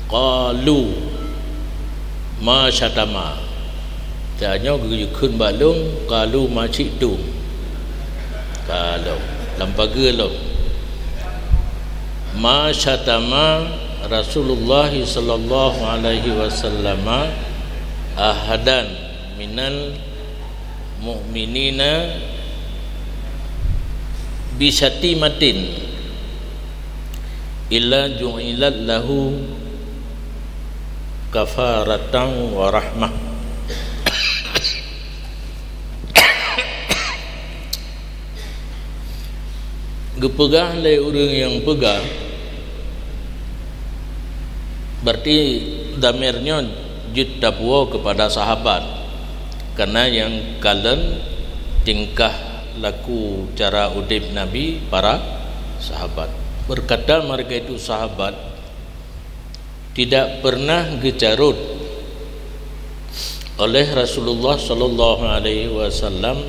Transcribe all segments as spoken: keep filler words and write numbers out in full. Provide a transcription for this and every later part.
Qalu ma syatama. Tanyoe geukheun bak lôn, qalu ma syi'tum. Ka lom, lam pageue lom. Ma syatama Rasulullah sallallahu alaihi wasallama ahadan minal mu'minina bisyatimatin illa ju'ilat lahu kafaratan wa rahmah. Geupeugah lé ureuëng nyang peugah, berarti damir nyoe jeuet tapuwoe keupada sahabat, karena nyang kalon tingkah laku cara udeb Nabi para sahabat. Berkata mereka itu sahabat, tidak pernah geucarot oleh Rasulullah sallallahu alaihi wasallam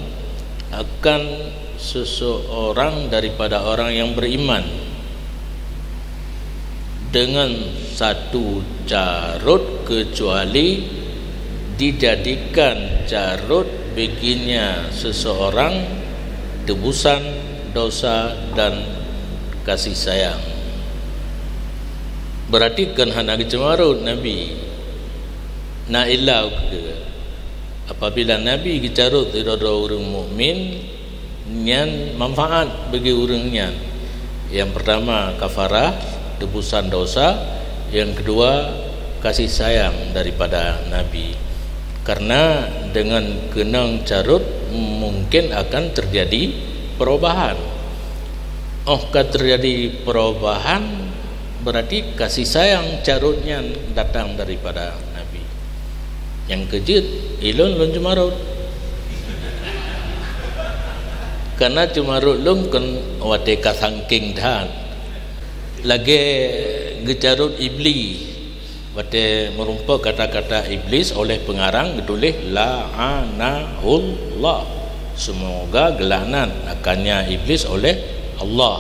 akan seseorang daripada orang yang beriman dengan satu carot kecuali dijadikan carot baginya seseorang tebusan dosa dan kasih sayang. Berarti kon hana geuceumarot Nabi. Na illa ukeue. Apabila Nabi geucarot sidroe-droe ureuëng mukmin, nyan manfaat bagi ureuëng nyan. Yang pertama, kafarah, tebusan dosa. Yang kedua, kasih sayang daripada Nabi. Karena dengan keunong carot mungkin akan terjadi perubahan. Oh ka terjadi perubahan, berarti kasih sayang carot nyan datang daripada Nabi. Nyang keujeuet, ilôn lôn ceumarot. Karena ceumarot lôn kon watée ka sangking that. Lagée geucarot Iblis. Watée meurumpok kata-kata Iblis oleh pengarang geutuléh la'anahullah. Semoga geulaknat akannya Iblis oleh Allah.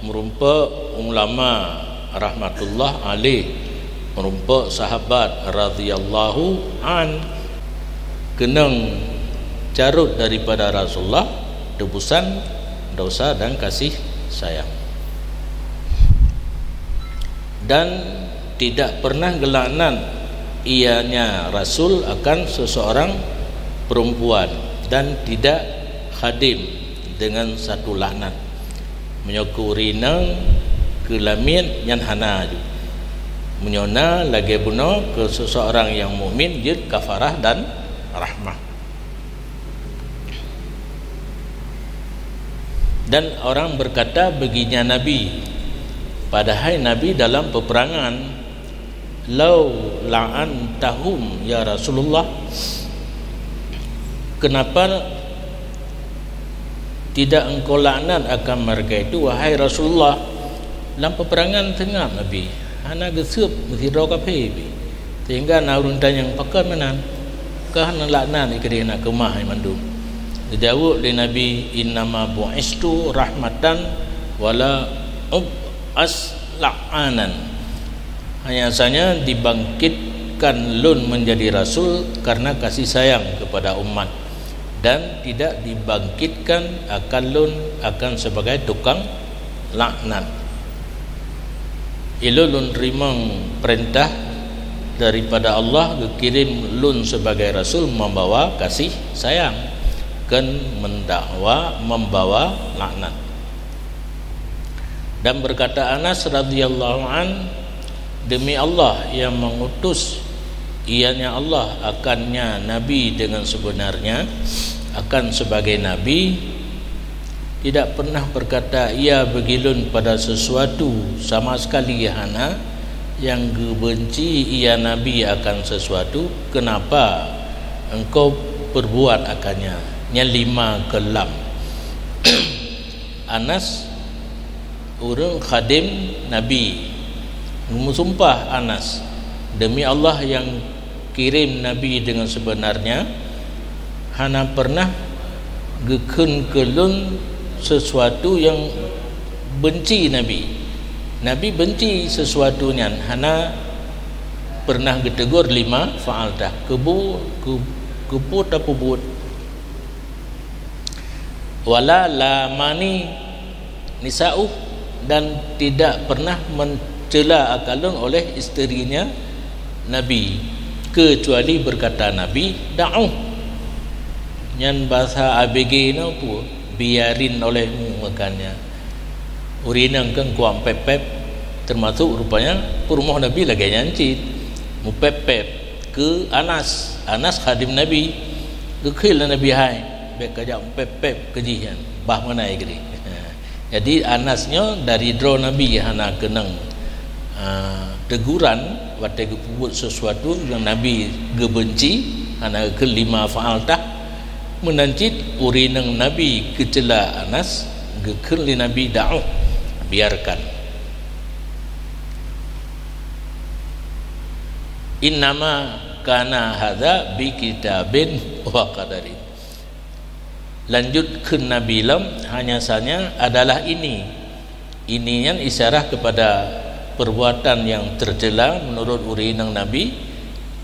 Meurumpok ulama rahmatullah alaih, meurumpok sahabat radhiyallahu an, keunong carot daripada Rasulullah, tebusan dosa dan kasih sayang. Dan tidak pernah geulaknat ianya Rasul akan seseorang perempuan dan tidak khadim dengan satu laknat. Meunyoe keu ureuëng inong, keu lamiet nyan hana ju. Meunyoe na lagée bunoe keu seseorang nyang mukmin jeuet kafarah dan rahmah. Dan orang berkata baginya Nabi, padahai Nabi dalam peperangan, "Lau la'antahum ya Rasulullah, kenapa tidak engkau laknat akan mereka itu, wahai Rasulullah?" Lam peperangan seungab Nabi, hana geuseup meusidroe kafé pih. Sehingga na ureuëng tanyong, "Pakon meunan? Kah neulaknat keudeh na keumah mandum?" Geujaweueb lé Nabi, "Innama bu'istu rahmatan wala ub'as la'anan." Hanya saja dibangkitkan lôn menjadi rasul karena kasih sayang kepada umat, dan tidak dibangkitkan akan lôn akan sebagai tukang laknat. Ilôn lôn teurimong peurintah daripada Allah geukirém lôn sebagai rasul membawa kasih sayang, kon mendakwa membawa laknat. Dan berkata Anas radhiyallahu an, "Demi Allah yang mengutus ianya Allah akannya Nabi dengan sebenarnya, akan sebagai Nabi, tidak pernah berkata ia bagi lôn pada sesuatu, sama sekali hana, yang geubenci ia Nabi akan sesuatu, kenapa engkau perbuat akannya?" Nyan lima keulam. Anas, ureuëng khadém Nabi, geumeusumpah Anas, "Demi Allah yang kirém Nabi dengan sebenarnya, hana pernah geukheun keu lôn sesuatu yang benci Nabi." Nabi benci sesuatu nyan, hana pernah geutegur lima fa'altah, keubu-, keu-, keupeue tapeubuet. Wala lamani nisa'uh, dan tidak pernah mencela akalon oleh isterinya Nabi, kecuali berkata Nabi, "Da'uh." Nyan bahasa A B G nyoe peue? Biarin olehmu, makanya. Ureueng inong kan kuat pép-pép, termasuk rupanya peurumoh Nabi lagèe nyan cit. Mupép-pép keu Anas. Anas khadim Nabi. Geukheun lé Nabi, "Hai, bèk kajak mupép-pép keu jih nyan. Bah meunan keudéh." Jadi, Anas nyoe dari droe Nabi hana keunong, ah, teguran watèe geupeubuet sesuatu nyang Nabi geubenci, hana geukheun lima fa'altah. Meunan cit ureueng inong Nabi geucela Anas, geukheun lé Nabi, "Da'uh, biarkan." "Innama kana hadza bi kitabin wa qadarin." Lanjut kheun Nabi lom, "Hanya saja adalah ini." Ini nyan isyarah kepada perbuatan yang tercela menurut ureueng inong Nabi,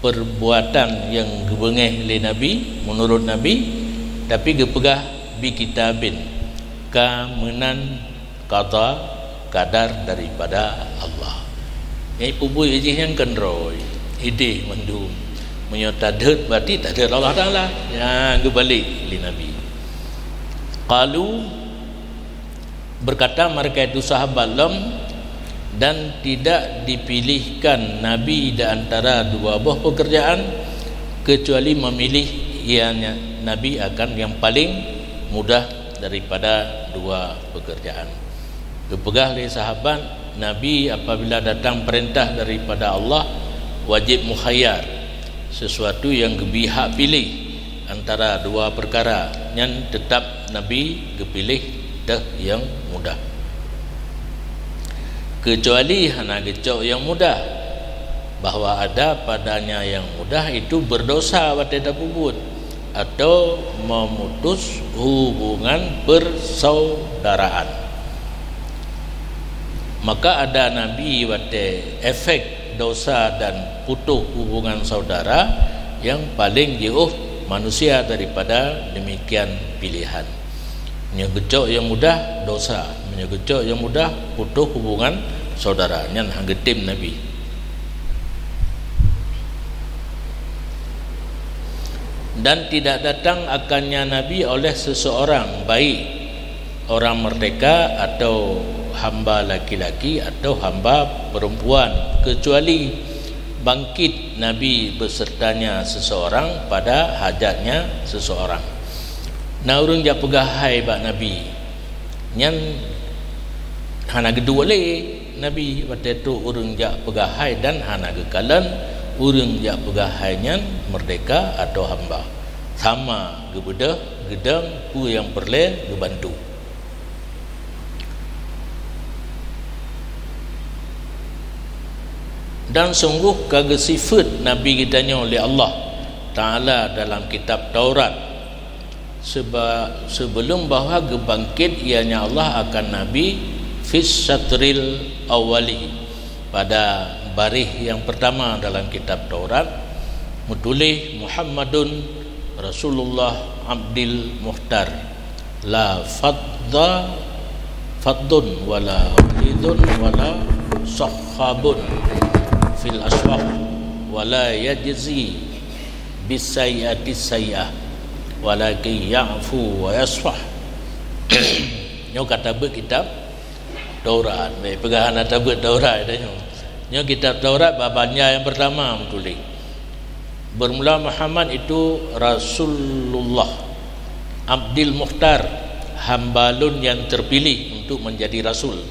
perbuatan yang geubeungéh lé Nabi menurut Nabi, tapi geupeugah bi kitabin, ka meunan qada, qadar daripada Allah. Nyang peubuet jih nyan keudroe, idéh mandum. Meunyoe tadhôt, berarti tadhôt Allah Taala. Nyan geubalek lé Nabi. Qalu, berkata mereka itu sahabat lom, dan tidak dipilihkan Nabi di antara dua boh pekerjaan, kecuali memilih ianya Nabi akan yang paling mudah daripada dua pekerjaan. Geupeugah lé sahabat, Nabi apabila datang perintah daripada Allah, wajib mukhayyar, sesuatu yang geubri hak pilih antara dua perkara, nyan teutap Nabi geupiléh teuh nyang mudah. Kecuali hana geucok nyang mudah, bahwa ada padanya yang mudah itu berdosa watée tapeubuet atau memutus hubungan persaudaraan. Maka ada Nabi watée efek dosa dan putus hubungan saudara yang paling jiôh manusia daripada demikian pilihan. Meunyoe geucok nyang mudah, dosa. Meunyoe geucok nyang mudah, putus hubungan saudara. Nyan han geutem Nabi. Dan tidak datang akannya Nabi oleh seseorang, baik orang merdeka atau hamba laki-laki atau hamba perempuan, kecuali bangkit Nabi besertanya seseorang pada hajatnya seseorang. Na ureuëng jak peugah hai bak Nabi, nyan hana geuduek lé Nabi watée trok ureuëng jak peugah hai dan hana geukalon ureuëng jak peugah hai nyan merdeka atau hamba. Sama geubeudôh, geudong peue nyang peureulée geubantu. Dan sungguh ka geusifeuet Nabi geutanyoe lé Allah Taala dalam kitab Taurat, seba-, sebelum bahwa geubangkit ianya Allah akan Nabi fis satril awwali, pada baréh nyang pertama dalam kitab Taurat, meutuléh Muhammadun Rasulullah Abdil Muhtar. La fadda, faddun, wala walidun, wala sakhabun fil aswaq, wala yajzi bisayyi'ati sayyi'ah, walakin ya'fu wa yasfah. Nyoe ka tabeuet kitab Taurat. Bèk peugah hana tabeuet Taurat dah nyoe. Nyoe kitab Taurat bak banja nyang pertama meutuléh. Bermula Muhammad itu Rasulullah, Abdil Mukhtar, hamba lôn nyang terpilih untuk menjadi rasul.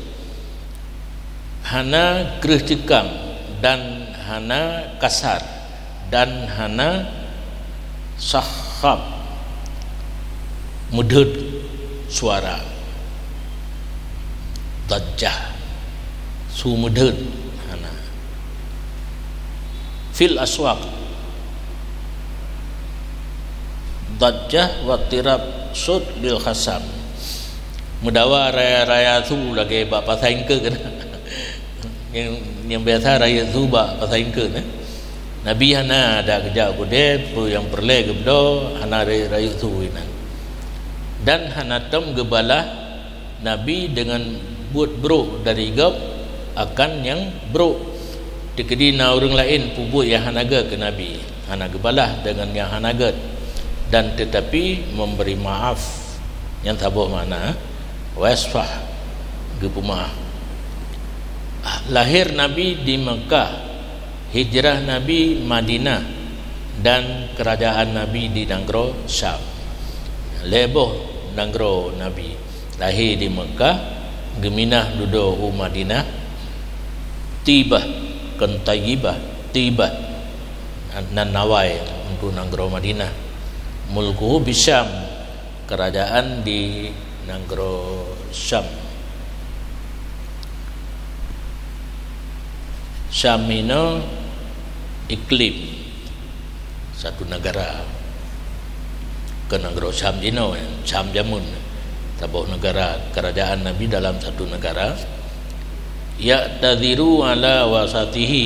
Hana kreueh ceukang dan hana kasar dan hana sakhab, meudeuet suara. Dajjah, su meudeuet, hana. Fil aswaq, dajjah wa tirab sud lil khasam. Meudawa raya-raya su lagée bak pasai eungkôt. Nyang, nyang biasa raya su bak pasai eungkôt, eh. Nabi hana adak geujak u keudè, peue nyang peureulèe geubloe, hana rayeuk-rayeuk su inan. Dan hana tom geubalah Nabi deungon buet brôk dari gob akan nyang brôk. Teukeudi na ureuëng laén peubuet nyang hana gèt keu Nabi, hana geubalah deungon nyang hana gèt, dan teutapi memberi maaf. Nyang saboh makna wasfah, geupeumeu'ah. Lahé Nabi di Meukah, hijrah Nabi Madinah, dan keurajaan Nabi di nanggroe Syam. Lhèe boh nanggroe Nabi, lahé di Meukah, geuminah dudoe u Madinah, Tibah, kon Thayyibah, Tibah, nan awai untuk nanggroe Madinah. Mulkuhu bisyam, keurajaan di nanggroe Syam. Syam inoe iklim, satu negara. Kon nanggroe Syam jinoe, Syam jameun. Saboh negara, keurajaan Nabi dalam satu negara. Ya'tadziru ala wasatihi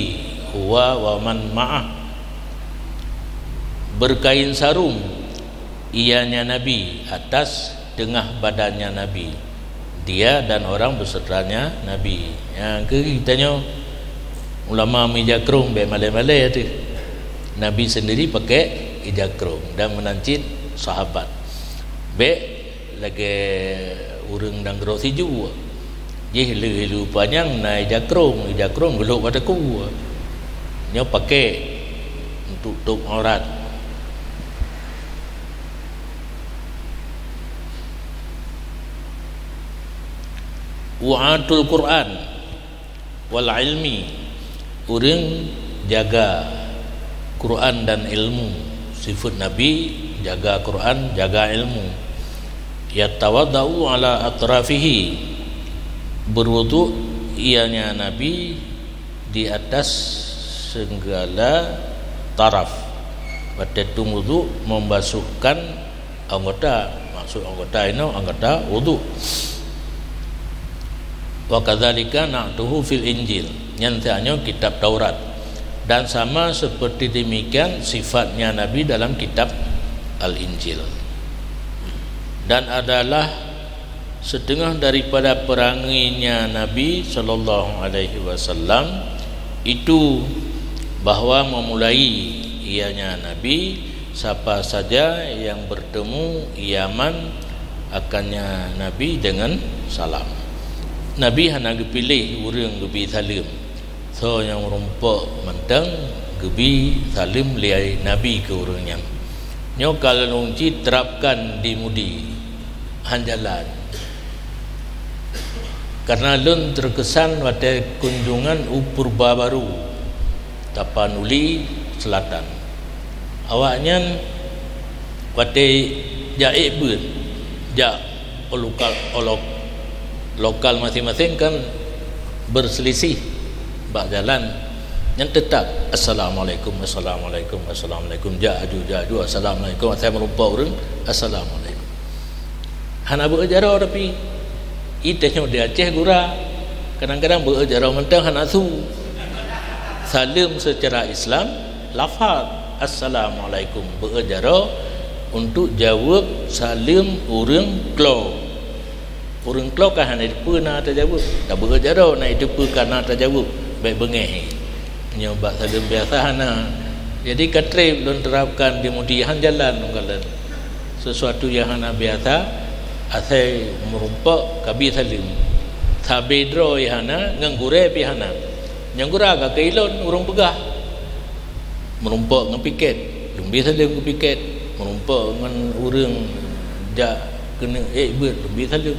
huwa wa man ma'ah. Berkain sarung ianya Nabi atas tengah badannya Nabi, dia dan orang besertanya Nabi. Nyang keu geutanyoe ulama meuija krông bèk malèe-malèe teuh. Nabi sendiri pakai ija krông dan meunan cit sahabat. Bèk lagèe ureuëng nanggroe Sijuek. Jih lheueh-lheueh panyang na ija krông, ija krông geulhôk bak teukue. Nyoe pakai untuk tôp aurat. Wu'atul Quran wal ilmi, ureuëng jaga Quran dan ilmu. Sifat Nabi, jaga Quran, jaga ilmu. Yatawaddau ala atrafihi, berwuduk ianya Nabi di atas segala taraf. Watèe tueng wuduk membasuhkan anggota, maksud anggota inoe anggota wuduk. Wa kadzalika na'tuhu fil Injil, nyan tanyoe kitab Taurat, dan sama seperti demikian sifatnya Nabi dalam kitab Al-Injil. Dan adalah setengah daripada peranginya Nabi sallallahu alaihi wasallam itu bahwa memulai ianya Nabi, siapa saja yang bertemu iaman akannya Nabi dengan salam. Nabi hana geupiléh ureuëng geubi saleuem. Soe nyang meurumpok mantong geubi saleuem lé Nabi keu ureuëng nyan. Nyoe ka lôn cit terapkan di Mudi, han jalan. Karena lôn terkesan watèe kunjungan u Purba Baru, Tapanuli Selatan. Awaknyan watèe jak ék beuet, jak lokal, olok-, lokal maséng-maséng kan berselisih bak jalan, nyan teutap, "Assalamualaikum, assalamualaikum, assalamualaikum." Jak aju, jak aju, "Assalamualaikum." Asai meurumpok ureuëng, "Assalamualaikum." Hana beu jaroe tapi, i teuh nyoe di Aceh gura, kadang-kadang beu jaroe mantong hana su. Saleuem secara Islam, lafaz "Assalamualaikum" beu jaroe untuk jaweueb saleuem ureuëng klo. Ureuëng klo ka hana jiteupeue na tajaweueb, tabeu jaroe na jiteupeue ka na tajaweueb, bèk beungéh. Nyoe bak saleuem biasa hana. Jadi ka trép lôn terapkan di Mudi, han jalan lôn kalon. Sesuatu nyang hana biasa, asai meurumpok ka bi saleuem. Sabe droe hana, ngon gurèe pih hana. Nyang gura ka keu ilôn ureuëng peugah. Meurumpok ngon piket, lôn bi saleuem keu piket. Meurumpok ngon ureuëng jak keuneuk ék beuet, lôn bi saleuem.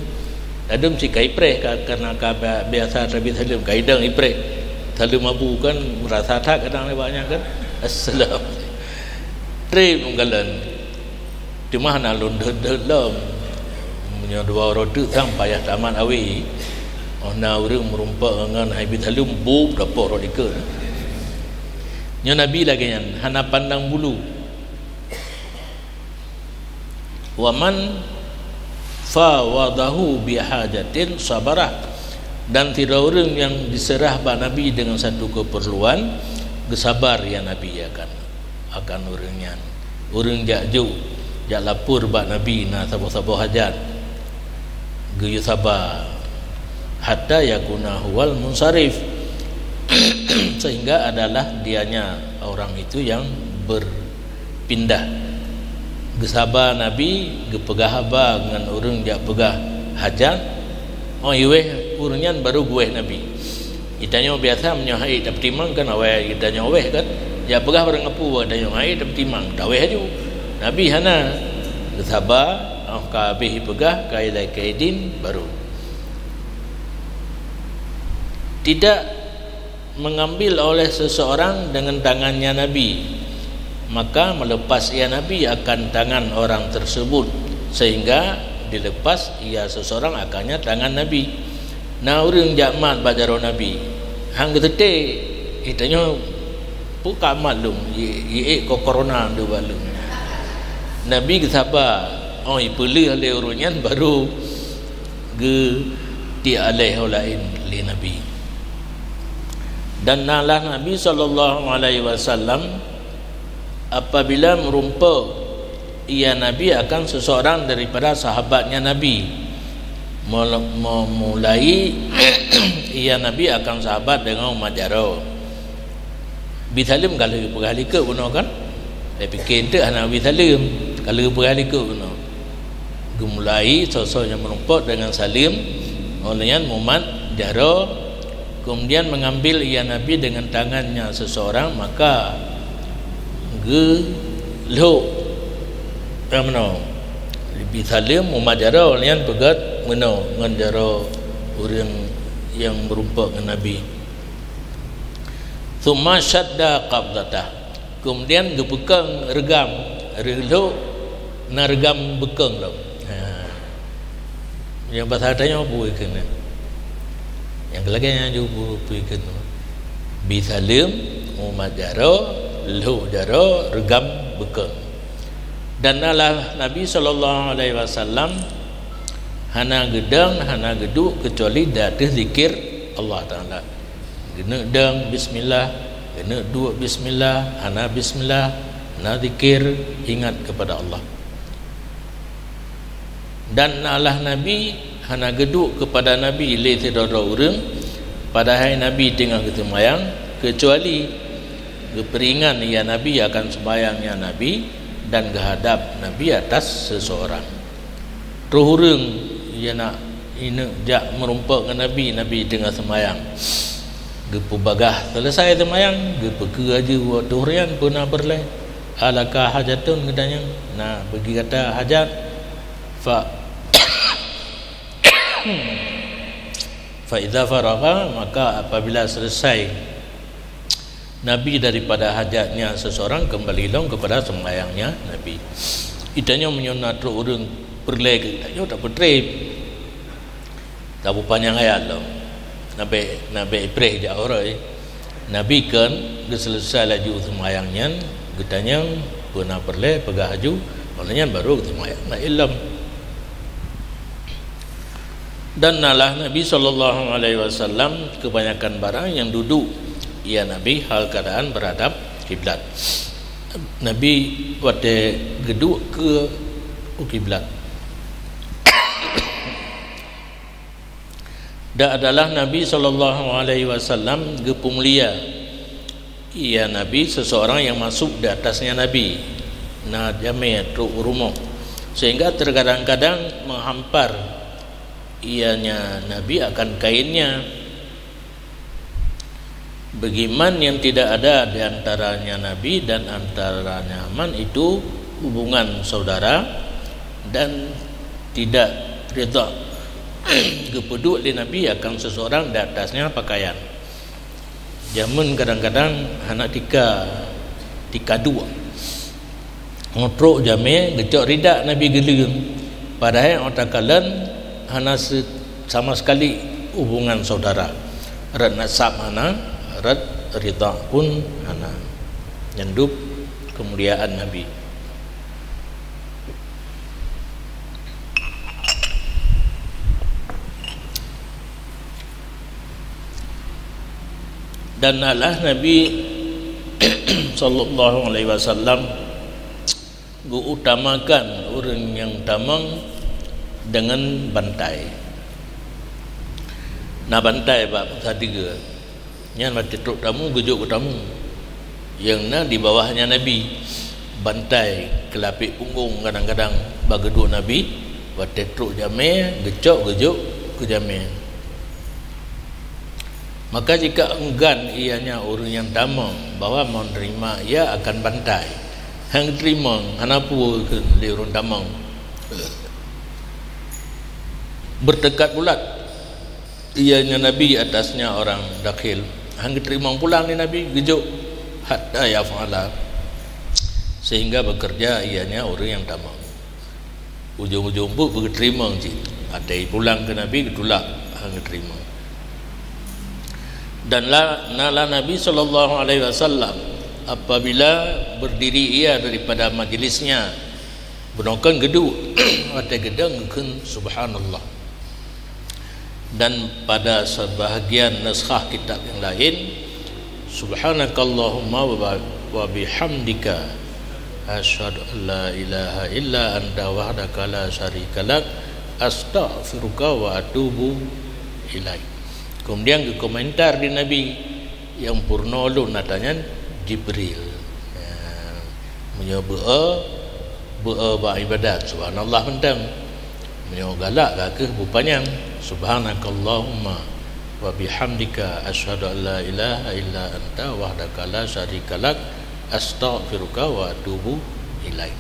Ladôm cit ka ipreh, ka, karena ka ba-, biasa tabi saleuem, ka idong ipreh. Saleuem abu kan rasa that kadang lé awaknyan kan. Assalamualaikum. Trép lôn kalon. Teuma hana lôn deuet-deuet lom. Meunyoe dua uroe teuk sang payah tamat awe. Oh na ureuëng meurumpok ngon hai bi saleuem, bup, dapoh rot dikeue. Nyoe Nabi lagèe nyan, hana pandang bulu. "Wa man fawadahu bihajatin sabarah," dan sidroe ureuëng nyang diseurah bak Nabi deungon satu keupeurluan, Geusabar ya Nabi akan, akan ureuëng nyan. Ureuëng jak jok, jak lapor bak Nabi na saboh-saboh hajat. Geuyue saba hatta yakuna huwal munsharif, sehingga adalah dianya orang itu yang berpindah. Geusaba Nabi, geupeugah haba ngon ureuëng jak peugah hajat, oh iweh ureuëng nyan baru geuweh Nabi. Geutanyoe biasa meunyoe hai tapeutimang kan awai geutanyoe weh kan. Jak peugah barang apu geutanyoe hai tapeutimang, taweh aju. Nabi hana, geusaba, oh ka habéh peugah, ka ilai kaidin baru. Tidak mengambil oleh seseorang dengan tangannya Nabi, maka melepas ia Nabi akan tangan orang tersebut, sehingga dilepas ia seseorang akannya tangan Nabi. Na ureuëng jak mat bak jaroe Nabi, han geuteutek, eh, tanyoe peue ka mat lôn, i, i, eh, ko corona deuh bak lôn. Nabi geusaba, oh, ipeuleueh lé ureuëng nyan baru geutiek aleh ho laén lé Nabi. Dan nalah Nabi sallallahu alaihi wasallam apabila meurumpok ia Nabi akan seseorang daripada sahabatnya Nabi, mul-, memulai ia Nabi akan sahabat dengan umat jaroe. Bi saleuem ka lheueh peugah likot bunoe kan? Saya pikir enteuk hana bi saleuem, ka lheueh peugah likot bunoe. Geumulai soe-soe nyang meurumpok dengan saleuem, oh lheueh nyan mumat jaroe, kemudian mengambil ia Nabi dengan tangannya seseorang, maka geulhok, eh, meunoe. Bi saleuem mumat jaroe, lheueh nyan peugét meunoe ngon jaroe ureuëng nyang meurumpok ngon Nabi. Tsumma syadda qabdatah. Kemudian geupeukong reugam, reulhok na reugam beukong lom. Ha. Nyang bahasa tanyoe peue keunan. Nyang lagée nyan ju peue keunan. Bi saleuem, mumat jaroe, lhok jaroe, reugam beukong. Dan nalah Nabi sallallahu alaihi wasallam hana geudong, hana geuduek keucuali di ateueh zikir Allah Taala. Geuneuk dong bismillah, geuneuk duek bismillah, hana bismillah, na zikir, ingat kepada Allah. Dan nalah Nabi hana geuduek keupada Nabi lé sidroe-droe ureuëng, padahai Nabi teungoh geuseumayang, keucuali geupeuringan ia Nabi akan seumayangnya Nabi dan geuhadab Nabi atas seseorang. Troh ureuëng, ia na ineuk jak meurumpok ngon Nabi, Nabi teungoh seumayang. Geupeubagaih seuleusai seumayang, geupeukeu aju watée nyan peuna peureulée. Alaka hajatun, geutanyong, na bagi gata hajat? Fa, fa idza faragha, maka apabila seuleusai Nabi daripada hajatnya seseorang, kembali lom kepada seumayangnya Nabi. Geutanyoe meunyoe na troh ureuëng peureulée keu geutanyoe tapeutreb. Tapeupanjang ayat lom. Nabée, nabée ipreh jak uroe. Nabi kon geuseuleusai laju seumayang nyan, geutanyong peuna peureulée peugah aju, meunan nyan baru geuseumayang na ilom. Dan nalah Nabi sallallahu alaihi wasallam kebanyakan barang nyang duduek ia Nabi hal keadaan berhadap kiblat. Nabi watée geuduek keu u kiblat. Dan adalah Nabi sallallahu alaihi wasallam geupeumulia ia Nabi seseorang yang masuk di atasnya Nabi, na jamé trok u rumoh, sehingga terkadang-kadang menghampar ianya Nabi akan kainnya. Bagi man yang tidak ada di antaranya Nabi dan antaranya man itu hubungan saudara dan tidak rida geupeuduek lé Nabi akan seseorang di atasnya pakaian. Jameun kadang-kadang hana tika, tika duek. Ngon trok jamé geucok rida Nabi geuleueng, padahai óh takalon hana se-, sama sekali hubungan saudara. Rot nasab hana, rot rida pun hana. Nyan dub keumuliaan Nabi. Dan alah Nabi Sallallahu alaihi wasallam geuutamakan ureuëng nyang tamong deungon bantai. Na bantai bak sadeue, nyan watée trok tamu geujok keu tamu. Nyang na di bawahnya Nabi, bantai keulapek punggong kadang-kadang bak geuduek Nabi, watée trok jamé geucok geujok keu jamé. Maka jika enggan ianya ureuëng nyang tamong bahwa meuneurimong ia akan bantai, hana geuteurimong, hana peue keu lé ureuëng tamong, beurteukat bulat ianya Nabi atasnya orang dakhil, hana geuteurimong pulang lé Nabi geujok hatta yaf'ala, sehingga bekerja ianya ureuëng nyang tamong. Ujong-ujong buet beugeuteurimong cit. Ada pulang keu Nabi geutulak, hana geuteurimong. Dan la, na la Nabi sallallahu alaihi wasallam apabila berdiri ia daripada majlisnya, bunoe kan geuduek, watée geudong geukheun subhanallah. Dan pada sebahagian nuskhah kitab yang lain, subhanakallahumma wa, wa bihamdika, asyhadu an la ilaha illa anta wahdaka la syarika lak, astaghfiruka wa atubu ilaik. Kemudian geukomentar di Nabi, nyang peurunoe lôn ata nyan Jibril. Ya. Meunyoe beu-e, beu-e bak ibadat, subhanallah mantong. Meunyoe galak ka kheueh beupanyang, subhanakallahumma wa bihamdika, asyhadu an la ilaha illa anta wahdaka la syarika lak, astaghfiruka wa atubu ilaik.